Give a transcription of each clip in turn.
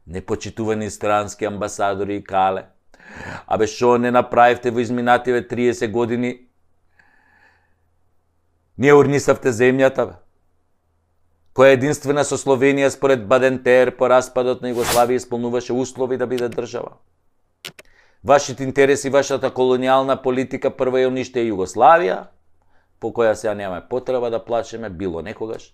Непочитувани странски амбасадори и кале. Абе, шо не направивте во изминативе 30 години? Не урнисавте земјата, бе. Која единствена со Словенија според Бадентер по распадот на Југославија исполнуваше услови да биде држава. Вашите интереси, вашата колонијална политика прво ја униште Југославија, по која сега немаме потреба да плачеме било некогаш.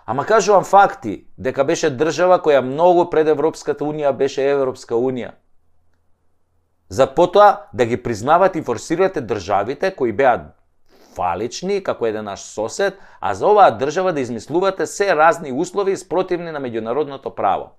Ама кажувам факти, дека беше држава која многу пред Европската унија беше Европска унија. За потоа да ги признавате и форсирате државите кои беа фалични, како еден наш сосед, а за оваа држава да измислувате се разни услови спротивни на меѓународното право.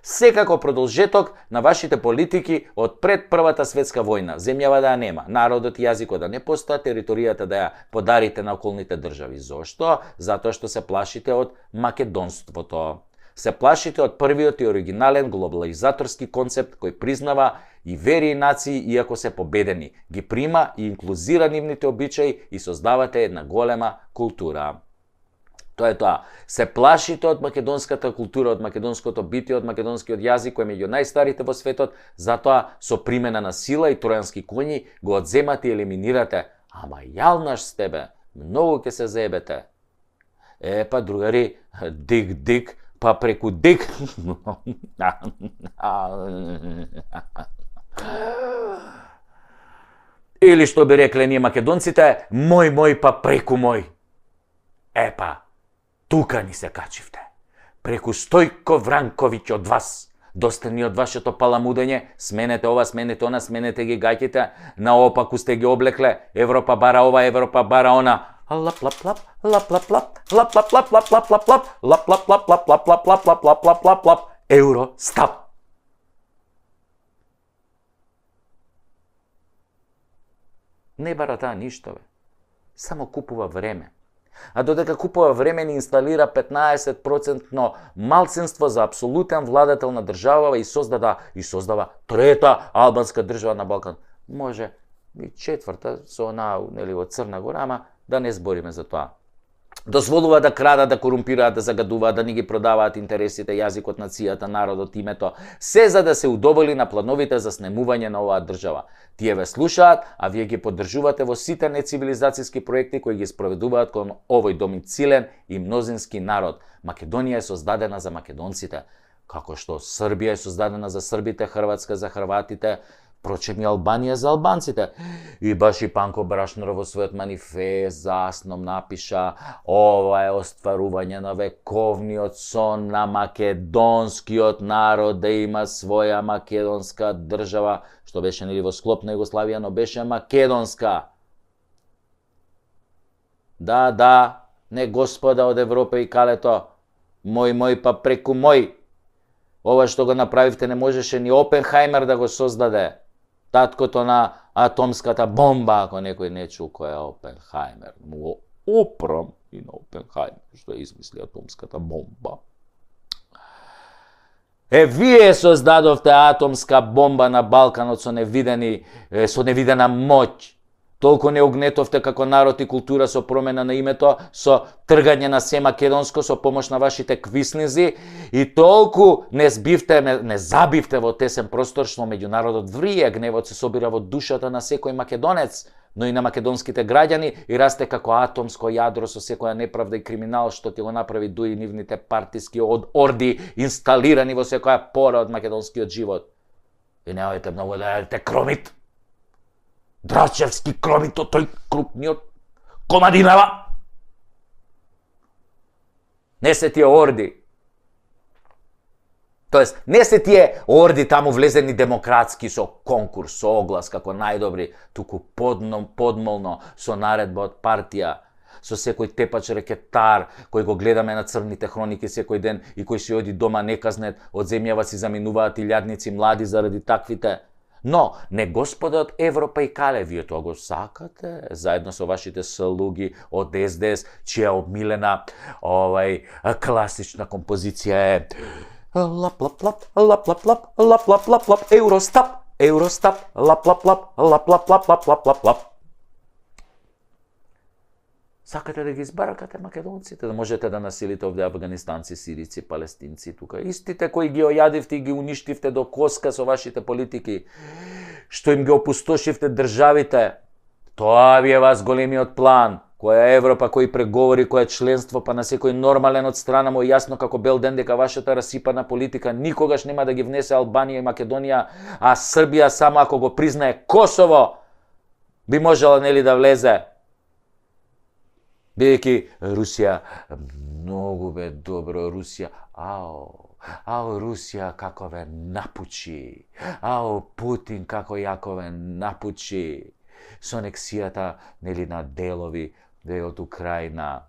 Секако продолжеток на вашите политики од пред Првата светска војна. Земјава да ја нема, народот и јазикот да не постоја, територијата да ја подарите на околните држави. Зошто? Затоа што се плашите од македонството. Се плашите од првиот и оригинален глобализаторски концепт кој признава и вери и нации иако се победени, ги прима и инклузира нивните обичаи и создавате една голема култура. Тоа е тоа. Се плашите од македонската култура, од македонското битие, од македонскиот јазик кој е меѓу најстарите во светот, затоа со примена на сила и тројански коњи го одземате и елиминирате. Ама јалнаш сте, бе, многу ќе се заебете. Па другари, дик, па преку дик. Или што би рекле ние македонците, мој па преку мој. Епа, тука ни се качивте. Преку Стојко Вранковиќ од вас. Доста ни од вашето паламудење, сменете ова, сменете она, сменете ги гаќите, наопаку сте ги облекле, Европа бара ова, Европа бара она. Лап-лап-лап, лап-лап-лап, лап-лап-лап, лап-лап-лап, лап-лап-лап, лап-лап-лап, лап-лап-лап, лап-лап-лап, Евростап. Не бара таа ништо, бе. Само купува време. А додека купува време ни инсталира 15% малцинство за апсолутен владател на држава и создава трета албанска држава на Балкан. Може и четврта со она нели во Црна Гора, ама да не збориме за тоа. Дозволува да крадат, да корумпираат, да загадуваат, да ни ги продаваат интересите, јазикот, нацијата, народот, името, се за да се удоволи на плановите за снемување на оваа држава. Тие ве слушаат, а вие ги поддржувате во сите нецивилизацијски проекти кои ги спроведуваат кон овој домицилен и мнозински народ. Македонија е создадена за македонците, како што Србија е создадена за србите, Хрватска за хрватите, впрочем и Албанија за албанците. И баш и Панко Брашнер во својот манифест за Асном напиша: ова е остварување на вековниот сон на македонскиот народ да има своја македонска држава, што беше нели во склоп на Југославија, но беше македонска. Да, не господа од Европа и калето, мој па преку мој. Ова што го направивте не можеше ни Опенхајмер да го создаде. Таткото на атомската бомба, ако некој не чул кој е Опенхајмер. Му опрам и на Опенхајмер, што измисли атомската бомба. Вие создадовте атомска бомба на Балканот со невидена моќ. Толку не огнетовте како народ и култура со промена на името, со тргање на се македонско, со помош на вашите квиснизи, и толку не забивте во тесен простор, што меѓу народот врие, гневот се собира во душата на секој македонец, но и на македонските граѓани, и расте како атомско јадро со секоја неправда и криминал што ќе го направи дуи нивните партиски орди инсталирани во секоја пора од македонскиот живот. И немојте многу да јадете кромит. Драчевски кромит, тој крупниот Комадинава. Не се тие орди. Тоест, не се тие орди таму влезени демократски со конкурс, со оглас како најдобри, туку подмолно со наредба од партија, со секој тепач рекетар кој го гледаме на црните хроники секој ден и кој си оди дома неказнет, од земјава си заминуваат илјадници млади заради таквите. Но, не господа од Европа и кале, вие тоа го сакате, заедно со вашите слуги од СДС, чија обмилена класична композиција е лап лап лап лап лап лап лап лап лап лап Евростап, Евростап, лап лап лап лап лап лап лап лап лап лап. Сакате да ги избаракате македонците, да можете да насилите овде афганистанци, сирици, палестинци тука. Истите кои ги ојадивте и ги уништивте до коска со вашите политики, што им ги опустошивте државите. Тоа ви е вас големиот план. Која Европа, кои преговори, која членство, па на секој нормален од страна му јасно како бел ден дека вашата расипана политика никогаш нема да ги внесе Албанија и Македонија, а Србија само ако го признае Косово би можела нели да влезе. Бидејќи Русија, многу бе добро Русија, Русија како ве напучи, Путин како јако ве напучи, со анексијата, нели, на делови од Украина.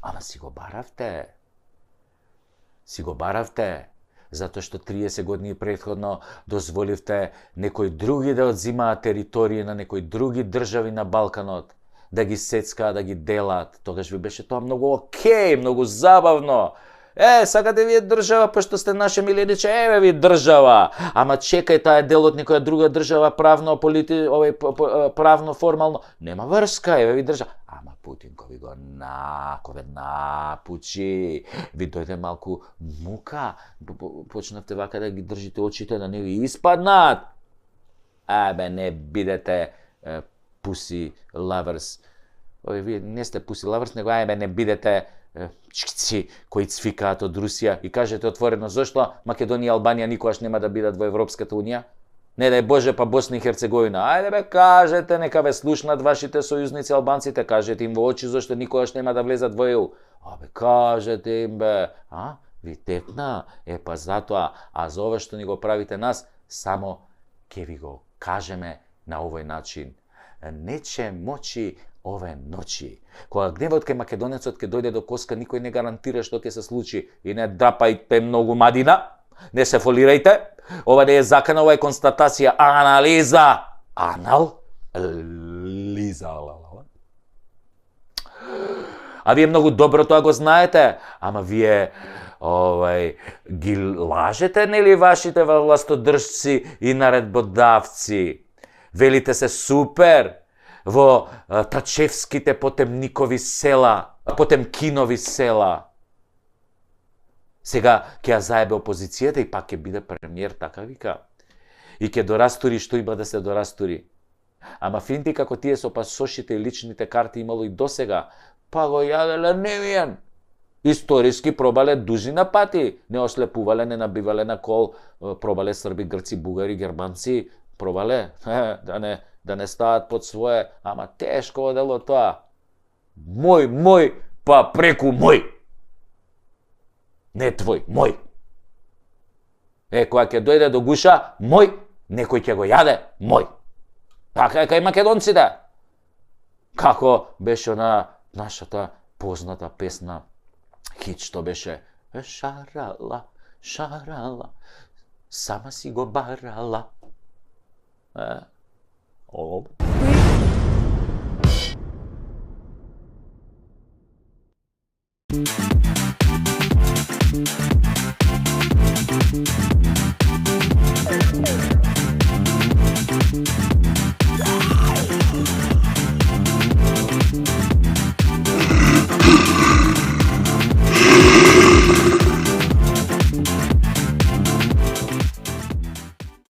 Ама си го баравте, затоа што 30 години претходно дозволивте некои други да одзимаат територии на некои други држави на Балканот, да ги сецкаат, да ги делат. Тогаш ви беше тоа многу окей, многу забавно. Сакате вие држава, пошто сте наше милениче, еве ви држава. Ама чекај, таа е дел од некоја друга држава, правно, правно, формално. Нема врска, еве ви држава. Ама Путин кој ви го напучи, ви дојде малку мука, почнавте вака да ги држите очите, да не ви испаднат. Не бидете pussy lovers. Вие не сте pussy lovers, него не бидете чици кои цвикаат од Русија и кажете отворено зошто Македонија и Албанија никогаш нема да бидат во Европската унија? Не дај Боже, па Босна и Херцеговина. Ајде бе, кажете, нека ве слушнат вашите сојузници албанците, кажете им во очи зошто никогаш нема да влезат во ЕУ. Кажете им бе, ви текна, па затоа, за ова што ни го правите нас, само ќе ви го кажеме на овој начин. Нече мочи ове ночи. Кога гневот кај македонецот ќе дојде до коска, никој не гарантира што ќе се случи. И не драпајте многу мадина, не се фолирајте. Ова не е закана, ова е констатација, анализа. Анализа. А вие многу добро тоа го знаете, ама вие ги лажете, нели, вашите властодржци и наредбодавци. Велите се супер во Тачевските Потемникови села, Потемкинови села. Сега ќе ја заебе опозицијата и пак ќе биде премиер, така вика. И ќе дорастури што има да се дорастури. Ама финти како тие со пасошите и личните карти имало и досега, па го јаделе невиен. Историски пробале дузина пати. Не ослепувале, не набивале на кол, пробале срби, грци, бугари, германци, пробале, да не стават под свое, ама тешко одело тоа. Мој, па преку мој. Не твој, мој. Кога ќе дојде до гуша, мој, некој ќе го јаде, мој. Така е кај македонците. Како беше на нашата позната песна, хит што беше шарала, шарала, сама си го барала.